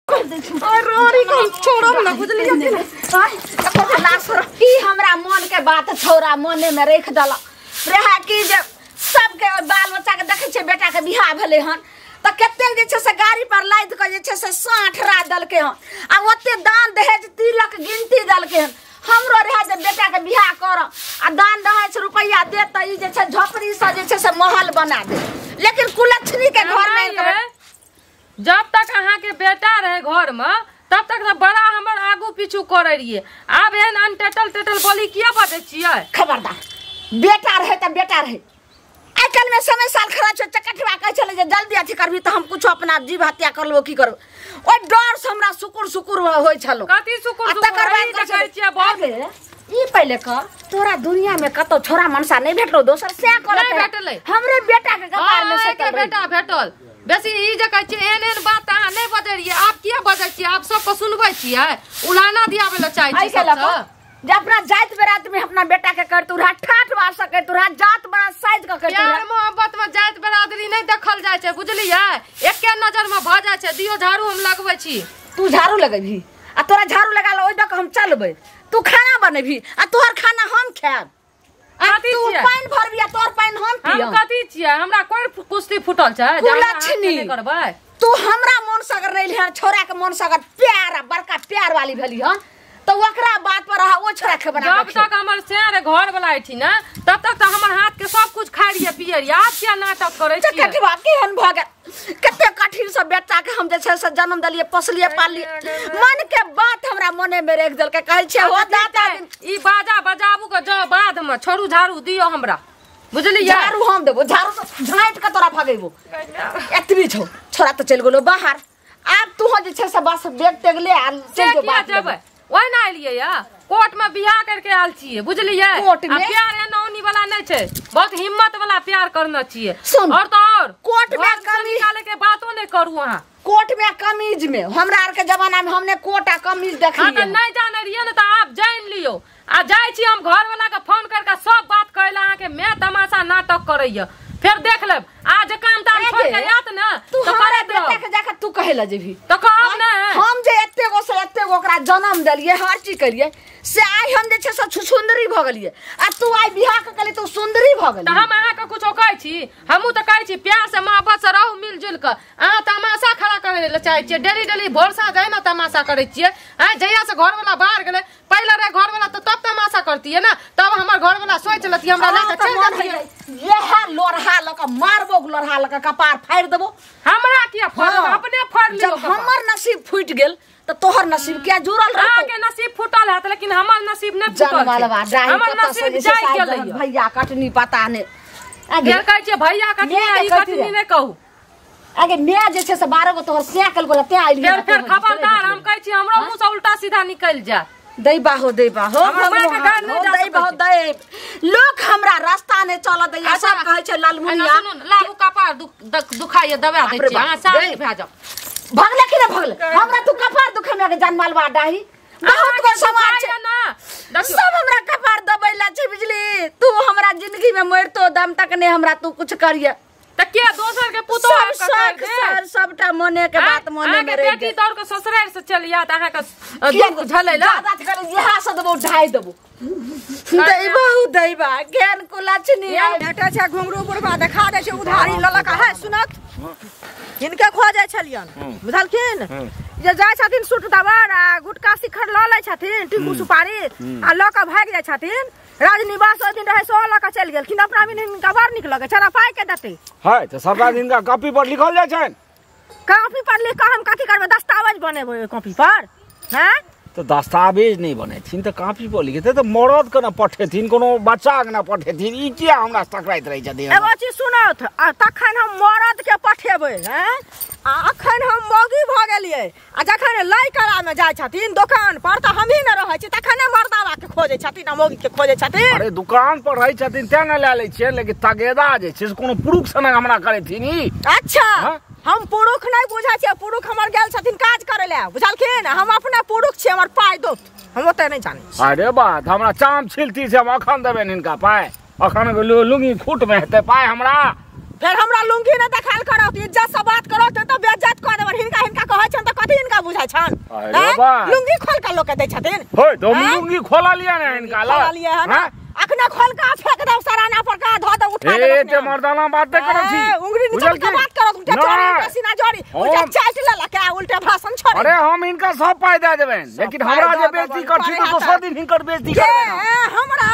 अरे रे छोड़ब ना बुझलियै कि ना ई हमरा मन के बात छोरा मने में रख दला रहे कि जे सबके बाल बच्चा के देखै छै बेटा के बियाह भेलै हन त कतेक जे छै से गाड़ी पर लादि के जे छै से 60 रा देलकै हन आ ओते दान दहेज तिलक गिनती देलकै हन। हमरो रहे जे बेटा के बियाह कर आ दान दहेज रुपैया दे त ई जे छै झोपड़ी से जे छै से महल बना दे, लेकिन कुलक्षणी के घर में जब तक अहाँ के बेटा रहे घर में तब तक तो बड़ा हमर आगू पीछू करे रहिए। आब एहन अनटेटल टेटल बोली किया बजै छियै? खबरदार, बेटा रहे त बेटा रहे। आइ काल्हि में समय साल खराब छै, चकठवा कहै छलै जे जल्दी अथी करबी त हम कुछो अपना जीव हत्या कर लेबो की करबो। ओहि डर से हमरा सुकुर सुकुर होइ छलो। कथी सुकुर सुकुर कहै छियै? बहुत ई पहिले कह तोरा दुनिया में कतौ छोरा मनसा नहीं भेटलो दोसर से करत नहीं भेटलै। हमरे बेटा के कपार में से बेटा भेटल। बेसी ई जे कहै छियै एहन एहन बात अहाँ नहीं बजै रहियै, आब किया बजै छियै? आब सबके सुनबै छियै, उलाना दियाबै लए चाहै छियै सबसँ। जे अपना जात बेरात में अपना बेटा के करतू रहा ठाठ बार से करतू रहा जात बड़ा साइज के करतू प्यार मोहब्बत में जात बरादरी नहीं देखल जाय छै बुझलियै, एके नजर में भ जाय छै। दियो झाड़ू हम लगबै छी, तू झाड़ू लगेबही आ तोरा झाड़ू लगा ल ओइ दक हम चलबै, तू खाना बनेबही आ तोहर खाना हम खायब, आ तू पानि भरबी आ तोहर पानि हम पियब। हम कथी छियै? हमरा कोइ कुश्ती फुटल छै कुलक्षणी करबै? तू हमरा मन सगर नहीं हन, छोरा के मन सगर प्यार आ बड़का प्यार वाली भेली हन तो ओकरा बात पर रहा ओ छोरा के बना। जब तक हमर शेर घर वाला ऐठी ना तब तक तो हमर हाथ के सब कुछ खाइ रहिए पिए रहिए, आब किया नाटक करै छियै? कठिवा केहन भ गेल, कते कठिन से बेटा के हम जे छै से जन्म देलियै पोसलियै पाललियै, मन के बात हमरा मने में रख देलकै। कहै छै हो दाता ई बाजा बजाबू के जाओ बाद में छोड़ू झाड़ू दियो हमरा बुझलियै? झाड़ू हम देबो, झाड़ू से झाँटि के तोरा भगेबो। एतबी छौ, छोरा तो चलि गेलो बाहर, आब तू जे छै से बस बेग तेग ले आ चलि जो बात जेबै। ओहि ना एलियै या कोर्ट में बियाह करके आयल छियै बुझलियै? कोर्ट में प्यार एना ओनी वाला नहीं छै, बहुत हिम्मत वाला प्यार करना छियै। और तो और कोर्ट में कमी निकाले के बातो नहीं करू अहाँ। कोर्ट में कमीज में हमरा आर के जमाना में हमने कोट आ कमीज देखलियै। हां त नहीं जाने रहियै ने त आप जान लियो। आ जाय छी हम घर वाला के फोन करके सब बात कहला अहाँ के मैं तमाशा नाटक करैया, फिर देख लेब। आज काम ताम छोड़ के आत ना तू हमरा बेटा के जाके तू कहे ल जेबी त कहब ना। हम जे एते गो से एते गो ओकरा जन्म देलियै हर चीज करियै से आइ हम जे छै से छुछुंदरी भ गेलियै आ तू आइ बियाह के कहली तू सुंदरी भ गेली। त हम अहाँ के कुछो कहै छी? हमहूँ त कहै छी प्यार से मोहब्बत से रहू मिलजुल के। अहाँ तमाशा खड़ा करे ल चाहै छियै, डेली डेली भोरसा जाय ना तमाशा करै छियै। आइ जहिया से घर वाला बाहर गेलै, पहिले रहे घर वाला त तब तमाशा करतियै ना, तब हमर घर वाला सोच लतियै हमरा लए के चलि जतियै। यह लोरहा लऽ के मारबो, लोरहा लऽ के कपार फाड़ि देबो। हमरा किया फाड़ब? अपने फाड़ि लियौ। जब हमर नसीब फूटि गेल त तोहर नसीब किया जुड़ल रहतौ? अहाँ के नसीब फूटल हैत लेकिन हमर नसीब नहि फूटल छै। हमर नसीब जाय गेलै। भैया कटनी पता नहि फेर कहै छियै भैया कटनी ई कटनी नहि कहू। आगे मैं जे छै से 12 गो तोहर सैं कल गोला तें आइलियै। फेर फेर खबरदार हम कहै छी हमरो मुँह से उल्टा सीधा निकलि जायत। दै बाहो दै बाहो दै बाहो दै। लोक हमरा रास्ता नहि चलऽ दैया, सब कहै छै लालमुनिया। लाबू कपार दुखाइया दबा दै छी अहाँ शांत भए जाउ। भगले कि नहि भगले? हमरा तू कपार दुखेमे के जानमालवा डाही बहुत को समाज छै ना, सब हमरा कपार दबैला छै बुझली। तू हमरा जिंदगी में मरतो दम तक नहि हमरा तू कुछ करिए त के दोसर के पुतोह सब शौक सर सबटा मने के बात मने में रह बेटी दौड़ के ससुराल से चलि आत अहाँ के दुख झलै ला ज्यादा कर इहा से देबो ढाई देबो दैबा दैबा ज्ञान कुलक्षणी बेटा छै घुंघरू बुढ़बा देखा दै छै उधारी ललक है सुनत हिनके खोजै छलियन बुझलखिन जे जाइ छथिन सूट दबर आ गुटका शिखर लऽ लै छथिन टिकू सुपारी आ लऽ कऽ भागि जाइ छथिन। राजनिवास ओहि दिन रहै सेहो लऽ कऽ चलि गेलखिन। अपना बिन हिनका बड़ नीक लगै छै, पाइ के देतै है तऽ सबटा हिनका कॉपी पर लिखल जाइ छनि। कॉपी पर लिख कऽ हम कथी करबै? दस्तावेज बनेबै ओहि कॉपी पर? हैं तऽ दस्तावेज नहि बनेथिन तऽ कॉपी पर लिखेतै तऽ मरद के ने पठेथिन, कोनो बच्चा के ने पठेथिन। ई किया हमरा टकराइत रहै छथिन? एगो चीज सुनौथ, आ तखन हम मरद के पठेबै हैं आ अखन हम मौगी भऽ गेलियै आ जखन लै कला मे जाइ छथिन दोकान पर तऽ हमही ने रहै छी तखने मर्दावा के खोजै छथिन आ मौगी के खोजै छथिन। अरे दुकान पर रहै छथिन तें ने लए लै छियै, लेकिन तगेदा जे छै से कोनो पुरुख सनक हमरा करेथिन ई। अच्छा हम पुरुख नहि बुझै छियै, पुरुख हमर गेल छथिन काज करै लए बुझलखिन, हम अपने पुरुख छियै, हमर पाइ दो हम ओते नहि जानै छी। अरे बात हमरा चाम छिलती छै, हम अखन देबनि हिनका पाइ? अखन लुंगी खूट मे हेतै पाइ हमरा? फेर हमरा लुंगी ने देखाल करत इज्जत से बात करत त बेइज्जत कर देबर हिनका हिनका कहै छन त कथि हिनका बुझाइ छन लुंगी खोल के लोक के दै छथिन होय तो हम लुंगी खोला लिया ने हिनका खोला लिया है ना अखने खोल के फेंक दे सराना पर का धो दे उठा दे ए ते मर्दाना बात नै करत छी उंगली नीचे के बात करत उल्टा चोरी उल्टा सीना जोड़ी उल्टा चाट लेला के उल्टा भाषण छोड़े अरे हम हिनका सब पाई दे देबेन लेकिन हमरा जे बेइज्जती करछी त दोसर दिन हिनकर बेइज्जती करबे हमरा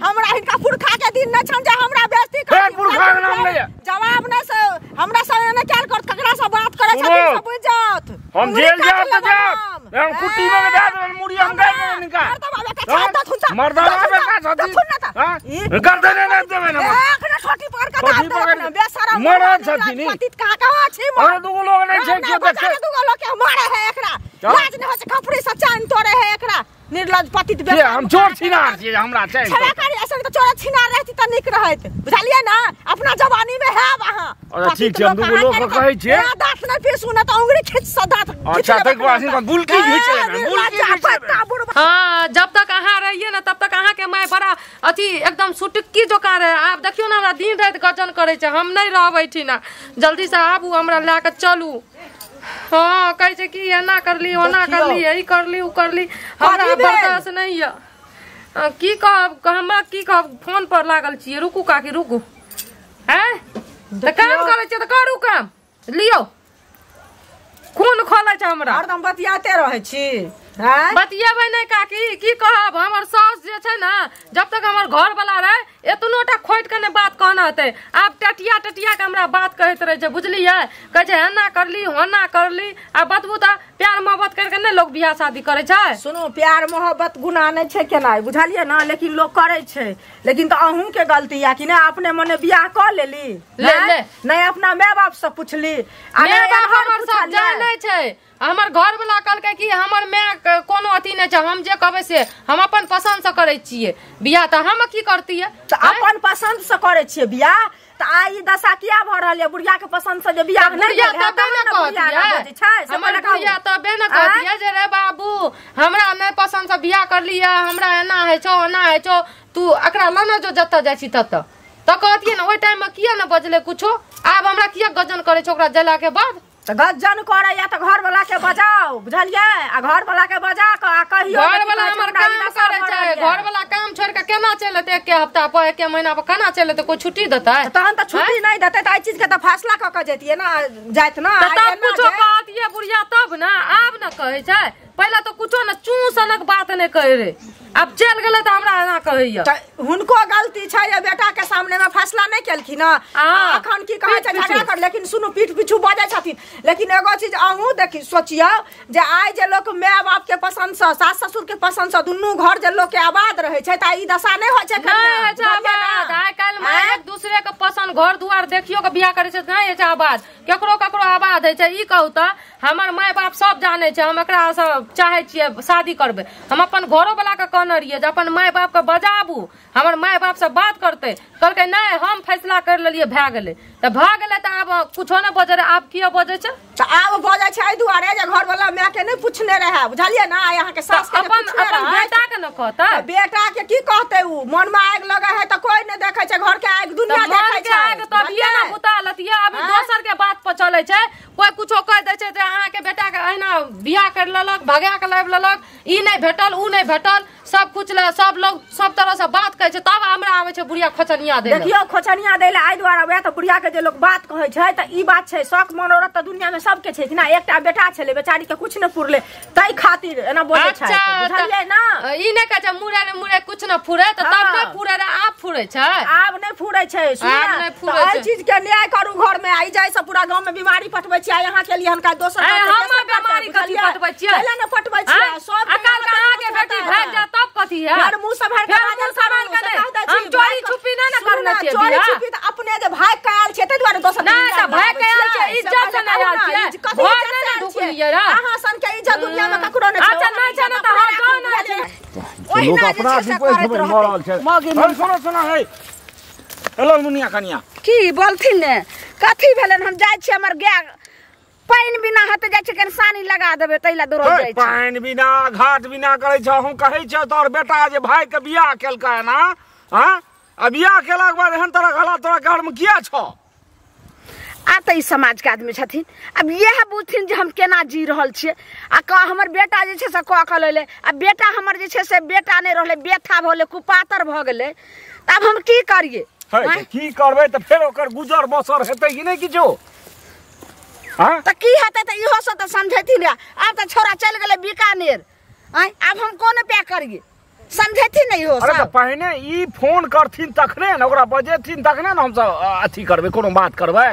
हमरा हिनका पुरखा के दिन न छन जे हमरा बेइज्जती कर पुरखा के नाम ले जवाब न से हमरा सब एने क्याल करत ककरा से बात करे छथिन सब बुझ जात हम जेल जाब त जाब हम कुट्टी में दे देबेन मुड़ी हम दे देबेन हिनका मर्दाना बेटा छथिन हां गर्दन नै देबेन हम अखने छोटी पकड़ के दाब देबेन बेशरम मरद छथिन पतित कहां कहां छी अरे दुगो लोग नै छै के देखे दुगो लोग के मारे है एकरा लाज नै होय छै खपड़ी से चान तोड़े है एकरा निर्लज पतित बेशरम हम चोर छिनार छी हमरा चाही छेबे करी ऐसे त चोर छिनार रहती त नीक रहत बुझलियै ना अपना जवानी में है अहां अच्छा ठीक छै हम दुगो लोग के कहै छियै दांत नै पीसू न त उंगली खींच से दांत अच्छा तक वासी का गुलकी घीच लेबै गुलकी घीच हां जब तक अहां रहिए ना तब तक अहां के my बड़ा अथी एकदम सुटकी जोका रहे आप देखियो ना हमरा दिन रात गजन करै छै हम नै रहबै ठिना जल्दी से आबू हमरा ला के चलू हाँ कहै छै कि एना करली ओना करली यही करली उ करली हमरा बर्दाश्त नहीं है की कहब हमरा की कहब फोन पर लागल छियै रुकू काकी रुकू हैं त काम करै छियै त करू काम लियो खून खोलै छै हमरा हरदम बतियाते रहै छी हैं बतियेबै नै काकी की कहब हमर सास जे छै ना जब तक हमर घर वाला रहे एतनोटा खोटि के नै बात कहना हेतै आब टटिया टटिया के हमरा बात कहैत रहै छै बुझलियै कहै छै एना करली ओना करली आ बतबू त प्यार मोहब्बत करके नै लोग बियाह शादी करै छै सुनू प्यार मोहब्बत गुनाह नै छै केनाइ बुझलियै ना लेकिन लोग करै छै लेकिन त अहूँ के गलती या कि नै अपने मने बियाह क लेली ले ले नै अपना my बाप से पुछली आ my बाप हमर सब जानै छै हमर घर वाला कहलकै कि हमर my कोनो अथी नै छै हम जे कहबै से हम अपन पसंद से करै छियै बियाह त हम की करतियै त अपन पसंद से करै छियै बियाह त आइ ई दशा किया भ रहल ये बुढ़िया के पसंद से जे बियाह नै बुढ़िया तबे न कहतियै हमर बुढ़िया तबे न कहतियै जे रे बाबू हमरा नै पसंद से बियाह करलियै हमरा एना होइ छौ ओना होइ छौ तू एकरा लऽ न जो जतऽ जाइ छी ततऽ त कहतियै न ओहि टाइम में किया न बजलै कुछो आब हमरा किया गजन करै छै ओकरा जला के बाद त गजन करे या त घर वाला के बजाओ बुझलियै आ घर वाला के बजा के आ कहियो घर वाला हमर काम करे छै घर वाला काम छोड़ के केना चलि एतै एक हफ्ता पर एक महीना पर केना चलि एतै कोई छुट्टी देतै तहन त छुट्टी नै देतै त एहि चीज के त फैसला क के जैतियै ना जाइत ना त तब कुछो कहतियै बुढ़िया तब ना आब न कहै छै पहिले त कुछो न चू सनक बात नै कहै रे अब चल गेलै त हमरा एना कहैया त हुनको गलती छै जे बेटा के सामने में फैसला नै केलखिन अखन की कहै छै झगड़ा कर लेकिन सुनू पीठ पीछू बजै छथिन लेकिन एगो चीज अहूँ देखी सोचियौ जे आइ जे लोक my बाप के पसंद से सास ससुर के पसंद से दुनू घर जे लोक के आबाद रहै छै त ई दशा नै होइ छै नै होइ छै आबाद आइ काल्हि में एक दूसरे के पसंद घर दुआर देखियो के बियाह करै छै नै होइ छै आबाद केकरो केकरो आबाद होइ छै ई कहू त हमर my बाप सब जानै छै हम एकरा से चाहै छियै शादी करबै हम अपन घरो वाला के कहने रहियै जे अपन my बाप के बजाबू हमर my बाप से बात करतै कहलकै नै हम फैसला कर लेलियै भए गेलै त भए गेलै त आब कुछो नै बजै आब किया बजै छै त आब बजै छै एहि दुआरे जे घर वाला my के नै पूछने रहै बुझलियै ना अहाँ के सास के अपन अपन बेटा के न कहतै बेटा के की कहतै उ मन में आगि लगै है त कोई नै देखै छै घर के आगि दुनिया देखै छै आगि तभिए न बुता लतियै अभी दोसर के बात पर चलै छै कोई कुछो कह दै छै जे अहाँ के बेटा के अहिना बियाह कर लेलक भगा के लाबि लेलक ई नै भेटल उ नै भेटल सब कुछ ले सब लोग सब तरह से बात कहै छै तब हमरा आबै छै बुढ़िया खोचनिया दै देखियौ खोचनिया दै ले एहि दुआरे वएह त बुढ़िया के जे लोग बात कहै छै त ई बात छै शौक मनोरथ त दुनिया में सबके छै कि ना एकटा बेटा छलै बेचारी के कुछ न पुरले तै खातिर एना बोलै छै बुझलियै ना ई नै कहै छै मुरे ने मुरे कुछ न फुरे त तब नै फुरे रे आब फुरे छै आब नै फुरे छै सुन त एहि चीज के न्याय करू घर में आई जाय से पूरा गांव में बीमारी पटबै छी अहाँ के लिए हनका दोसर हम बीमारी कथी पटबै छियै पहिले न पटबै छियै सब अकाल के अहाँ के बेटी भाग जा तब कथी है घर मुंह से भर के बाजल सवाल के हम चोरी छुपी नै न करने छियै चोरी छुपी त अपने जे भाग के आयल छियै तै दुआरे दोसर नै त भाग के आयल छियै इज्जत से नै आयल छियै घर नै न ढुकलियै रे अहाँ सन के इज्जत दुनिया में ककरो नै छै अच्छा नै छै न त हम जाउ नै छै लोक अपना पैसा मरल छै सुनो सुनो है हेलो मुनिया कनिया की बोलथिन ने कथी भेलन हम जाइ छियै हमर गाय पानि बिना हेतै जाइ छै कनि सानी लगा देबै तै ला दौड़ल जाइ छै पानि बिना घाट बिना करै छै हम कहै छै तोर बेटा जे भाई के बियाह केलकै ना हां आ बियाह केलाक बाद एहन तरह हालात तोरा घर में किया छौ आब तऽ ई समाजके आदमी छथिन, आब इएह बुझथिन जे हम केना जी रहल छियै। आ कह हमर बेटा जे छै से कऽ कऽ लैले, आ बेटा हमर जे छै से बेटा नहि रहलै, बेथा भऽ गेलै, कुपातर भऽ गेलै, तऽ आब हम की करियै? की करबै तऽ फेर ओकर गुजर बसर हेतै कि नहि किछो? तऽ की हेतै तऽ इहो सब तऽ समझेथिन। आब तऽ छोरा चलि गेलै बीकानेर, आब हम कोन उपाय करियै? समझेथिन नहीं हो। अरे पहिने ई फोन करथिन तखने ने, ओकरा बजेथिन तखने ने हमसब अथी करबै, कोनो बात करबै।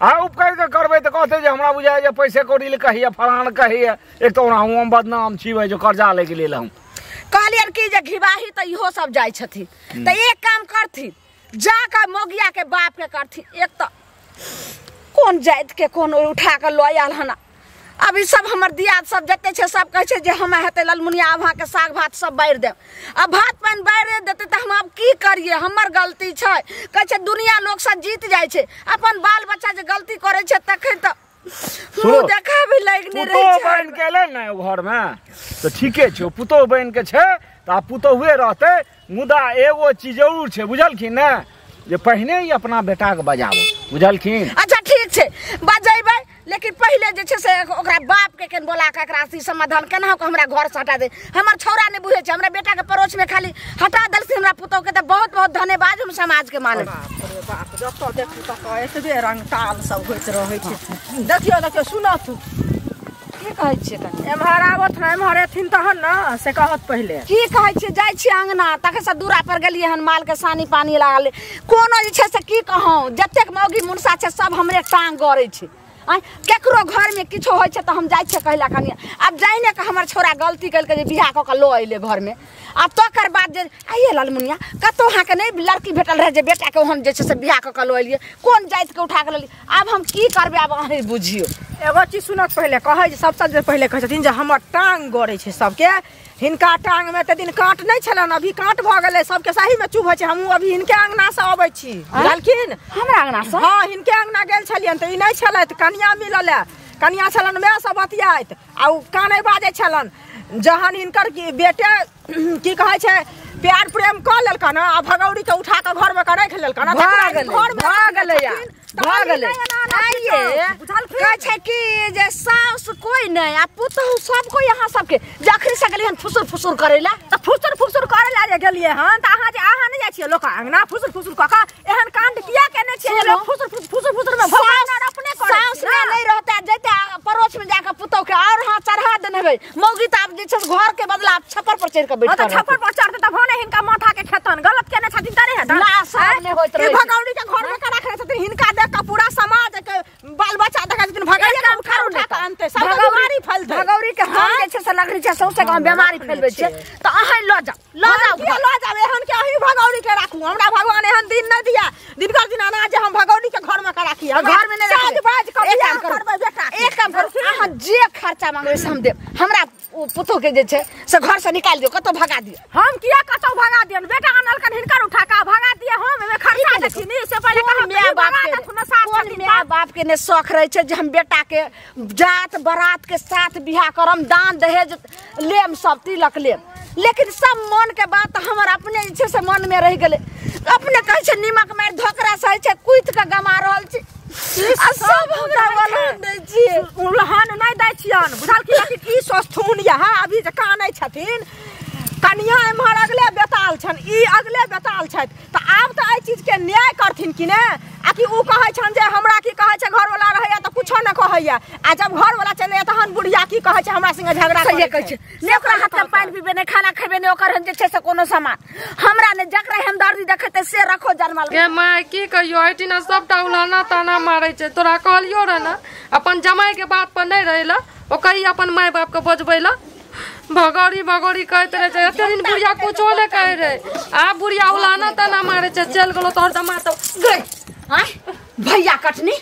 आ उपकार के करबै तऽ कहतै जे हमरा बुझाइ जे पैसे कौड़ी ले कहैया, फलान कहैया। एक तऽ ओना हम बदनाम छी भाइ जो कर्जा लैके लेल। हम कहलियनि कि जे घिबाही तऽ इहो सब जाइ छथिन, तऽ एक काम करथिन जाकऽ मोगिया के बाप के करथिन। एक तऽ कोन जाति के कोन उठा कऽ लऽ आयल हन। अब ई सब हमर दियाद सब जते छै सब कहै छै जे हम हेतै ललमुनिया आब अहाँके साग भात सब बारि देब। आ भात पानि बारि देतै तऽ हम आब की करियै? हमर गलती छै। कहै छै दुनिया लोक सब जीत जाइ छै, अपन बाल बच्चा जे गलती करै छै तखन तऽ मुँह देखाबै लागि नहि रहै छै। पुतोह बनि के एलै ने घरमे तऽ ठीके छै, पुतोह बनि के छै तऽ आब पुतोहुए रहतै। मुदा एगो चीज जरूर छै बुझलखिन ने, जे पहिने ही अपना बेटाके बजाबो, बुझलखिन? अच्छा ठीक छै बजेबै, लेकिन पहिले जे छै से ओकरा बाप के केन बोला के एकरा समाधान केना कऽ हमरा घर से हटा दे। हमर छौड़ा नहि बुझै छै, हमरा बेटा के पड़ोस में खाली हटा देलखिन हमरा पुतोह के, तऽ बहुत बहुत धन्यवाद हम समाज के मानब। बाप रे बाप, जतऽ देखू ततऽ एतबे रंग ताल सब होइत रहै छै। देखियौ देखियौ सुनत की कहै छियै? कनि एम्हर आबत ने, एम्हर एथिन तहन ने से कहत पहिले। की कहै छियै? जाइ छियै अङ्गना, तखन से दूरा पर गेलियै हन, मालके सानी पानी लागल। कोनो जे छै से की कहूँ, जतेक मौगी मुनसा छै सब हमरे टांग गड़ै छै। केकरो घरमे किछो होइ छै तऽ हम जाइ छियै कहला कनिया। आब जाइने के हमर छोरा गलती केलकै जे बियाह कऽ कऽ लऽ अयलै घरमे। आब तकर बाद जे आइये ललमुनिया कतौ अहाँके नहि लड़की भेटल रहै जे बेटाके ओहन जे छै से बियाह कऽ कऽ लऽ एलियै, कोन जातिके उठा कऽ लऽ? आब हम की करबै? आब अहीं बुझियौ। एगो चीज सुनत पहिले कहै जे सबसँ जे पहिले कहै छथिन जे हमर टांग गड़ै छै सबके। हिनका टांगमे एते दिन काँट नहि छलनि, अभी काँट भऽ गेलै, सबके सहीमे चुभै छै। हमहूँ अभी हिनके अङ्गनासँ अबै छी, बुझलखिन? हमरा अङ्गनासँ? हँ, हिनके अङ्गना गेल छलियनि तऽ ई नहि छलथि, कनिया मिलल है, कनिया छलनि माय सब बतियाइत आ ओ कानै बाजै छलनि। जहन हिनकर बेटे की कहै छै प्यार प्रेम कऽ लेलकनि आ भगौरी के उठा कऽ घरमे कऽ राखि लेलकनि, भऽ गेलै भऽ गेलै। कहै छै कि जे साउस कोइ नहि आ पुतहु सब कोइ। अहाँ सबके जखन से गेलियै हन फुसुर फुसुर करै लए, तऽ फुसुर फुसुर करै लए जे गेलियै हन तऽ अहाँ जे अहाँ नहि जाइ छियै लोक अङ्गना फुसुर फुसुर कऽ कऽ एहन काण्ड किया केने छियै? लोक फुसुर फुसुर फुसुर मे भगवान अपने करै साउस नहि रहतै, जैते पड़ोस में जाके पुतहु के और अहाँ चढ़ा देने हेबै। मौगी तऽ आब जे छै घर के बदला आब छप्पर पर चढ़ि कऽ बैठ। तऽ छप्पर पर चढ़तै तऽ भने हिनका माथा के खेतन गलत केने छथिन तऽ नहि हेतन? नहि होइत रहै। भगौरी के घर मे कऽ रखने छथिन, हिनका देख कऽ पूरा समाज के बाल बच्चा देखै छथिन भगौरी के उठा उठा कऽ आनतै, सब बीमारी फैलतै। भगौरी के हम जे छै से लगरी छै सौंसे गाँव बीमारी फैलबै छै। तऽ अहाँ लऽ जाउ, लऽ जाउ, लऽ जाउ, एहन के अहीं भगौरी के राखू। हमरा भगवान एहन दिन नहि दिया, दिनकर दिन अनाज हम भगौरी के घर मे कऽ राखी। घर मे नहि राखी, बाज कऽ बियाह करबै बेटा। एक काम करू, अहाँ जे खर्चा मांगबै से हम देब। हमरा पुतोह के जे छै से घर से निकालि दियौ, कतौ भगा दियौ। हम किया कतौ भगा दियन? बेटा आनलकन हिनकर उठा कऽ भगा दिए, हम एमे खर्चा देखिनी से पहिले कहाँ माय बाप के ने शौख रहै छै जे हम बेटा के जात बारात के साथ बियाह करम, दान दहेज लेम, सब तिलक लेम, लेकिन सब मन के बात हमर अपने जे छै से मन में रहि गेलै। अपने कहै छै नीमक मारि धोकरा सही छै, कुति कऽ गमा रहल छी। सब हमरा उलहन दै छियै। उलहन नहि दै छियनि बुझलखिन, लेकिन ई सोचथुन यह अभी जे कानै छथिन कनिया एम्हर अगले बेताल छनि, ई अगले बेताल छथि, तऽ आब तऽ एहि चीजके न्याय करथिन कि ने? आ कि ओ कहै छनि जे हमरा की कहै छै घरवला रहैया तऽ कुछो नहि कहैया, आ जब घरवला चलि जाइया तहन बुढ़िया की कहै छै हमरा संगे झगड़ा सहिए कहै छै। नहि ओकरा हाथके पानि पीबै, नहि खाना खेबै, नहि ओकर जे छै से कोनो सामान हमरा नहि, जकरा हमदर्दी देखेतै से रखो जनमल। गे माय की कहियो, एहिठिना सबटा उलहना ताना मारै छै। तोरा कहलियो रह ने अपन जमाई के बात पर नहि रहै लए, ओकर ही अपन माय बाप के बजबै लए। भगौरी भगौरी कहैत रहै छै, एते दिन बुढ़िया कुछो नहि कहै रहै, आब बुढ़िया उलहना ताना मारै छै। चलि गेलो तोहर जमा तऽ गई। आँय भैया कटनी,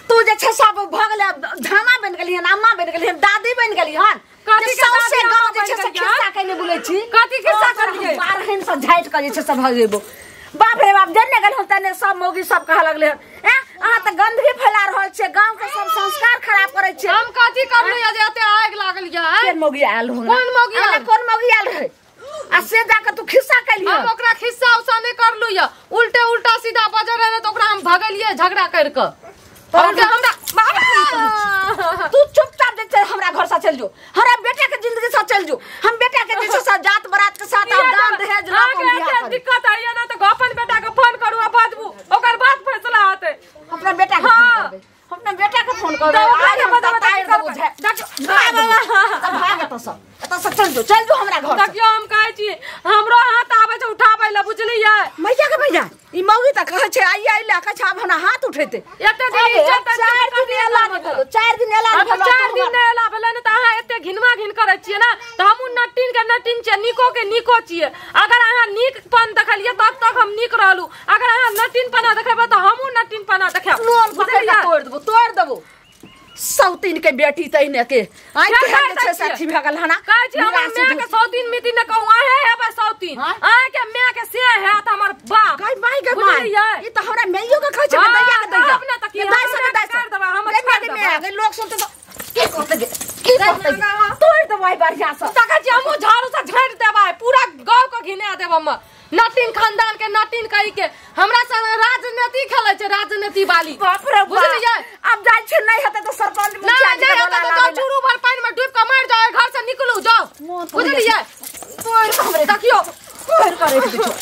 तू जे छै सब भऽ गेलै, झामा बनि गेली हन, अम्मा बनि गेली हन, दादी बनि गेली हन। सौंसे गाँव जे छै से खिस्सा कयने बुलै छी। कथी खिस्सा करलियै? बारहन से झाटि कऽ जे छै से भऽ जेबो। बाप रे बाप, जन्ने गेल हन तन्ने सब मौगी सब कहऽ लगलै हन, एँ अहाँ तऽ गंदगी फैला रहल छियै, गाँव के सब संस्कार खराब करै छियै। हम कथी करलियै जे एते आगि लागल यऽ? कोन मौगी आयल रहै? कोन मौगी आयल? कोन मौगी आयल रहै? आ से जाके तू खिस्सा केलियै? हम ओकरा खिस्सा उस्सा नहि करलु यऽ, उल्टे उल्टा सीधा बजै रहै तऽ ओकरा हम भगेलियै झगड़ा करि कऽ। हमरा तू चुपचाप जे छै हमरा घर से चल जो, हमरा बेटा के जिंदगी से चल जो। हम बेटा के जे छै जात बरात के साथ दान दहेज ल के बियाह करी। दिक्कत आइया ना त अपन बेटा के फोन करू आ बाजबू, ओकर बाद फैसला होते। अपना बेटा के फोन करबे, अपना बेटा के फोन करबे। आज हम बताई देबो भाग एतऽ से, एतऽ से चल जो, चल जो हमरा घर से। देखियो हम कहै छी हमरो हाथ आबै छै उठाबै ल, बुझलियै? मैया के भैया ई मौगी त कहै छै आइ आइ ल कहै छै आब हमरा हाथ उठेते। एते दिन इज्जत 4 दिन एला नहि भेलो, 4 दिन एला नहि भेलो, 4 दिन नहि एला भेलै ने त अहाँ एते घिनवा घिन करै छियै ना त हमहूँ नटिन के नटिन छियै, नीको के नीको छियै। अगर अहाँ नीक पन देखलियै तब तक हम नीक रहलू, अगर अहाँ नटिन पना देखेबै त हमहूँ नटिन पना देखायब। लोल पकड़ के तोड़ देबो, तोड़ देबो। सौतीन के बेटी तहिने के आइ केहन जे छै से अथी भए गेल हना। कहै छी हमर माय के सौतीन मिती ने कहू, अहें हेबै सौतीन, अहाँ के माय के से हैत हमर बाप। गै माय गै माय, ई त हमरा माइयो के कहै छै दैया के दैया। अपने त की हम कर देबै, हम छोड़ देबै। गै लोक सुनते त की कहतै गे, की कहतै गे? तोड़ देबै बढ़िया से। त कहै छी हमहूँ झाड़ू से झाड़ि देबै, पूरा गाँव के घिना देब हम। नटिन खानदान के नटिन कहि के हमरा संग राजनीति खेलै छै, राजनीति वाली। बाप रे बाप, बुझलियै? आब जाइ छै नहि हेतै त सरपंच मुखिया जी के बोला लाबै। चूरू भर पानि में डूब के मरि जाओ, घर से निकलू जाओ, बुझलियै? तोड़ हमरे देखियो तोड़ करे के छौ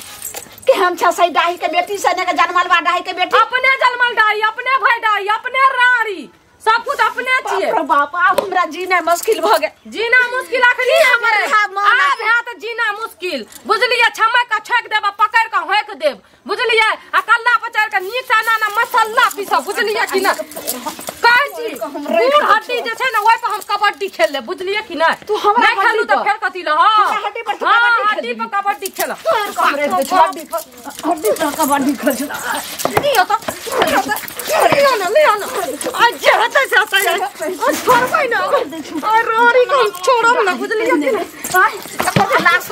केहन छै सही डाही के बेटी से ने के जनमल बा डाही के बेटी। अपने जनमल डाही, अपने भाई डाही, अपने राड़ी, सब कुछ अपने छियै। बाप रे बाप, आब हमरा जीना मुश्किल भ गेल। जीना मुश्किल अखनी हमर आब हैत जीना मुश्किल, बुझलियै? छमक के छेक देब, पकड़ के होक देब, बुझलियै? आ कल्ला पर चढ़ के नीक से ना ना मसाला पीसब, बुझलियै कि ना? कहै छी बूढ़ हड्डी जे छै ने ओहि पर हम कबड्डी खेल लेब, बुझलियै कि नै? तू हमरा नहि खेलू त फेर कथी ल? हां हड्डी पर कबड्डी खेल, हड्डी पर कबड्डी खेल। हड्डी पर, हड्डी पर कबड्डी खेल छौ। लियो त लियो ना, लियो ना। आ जे हेतै से हेतै, आ छोड़बै ना, आ रोरी के हम छोड़ब ना, बुझलियै कि नै? आइ लाश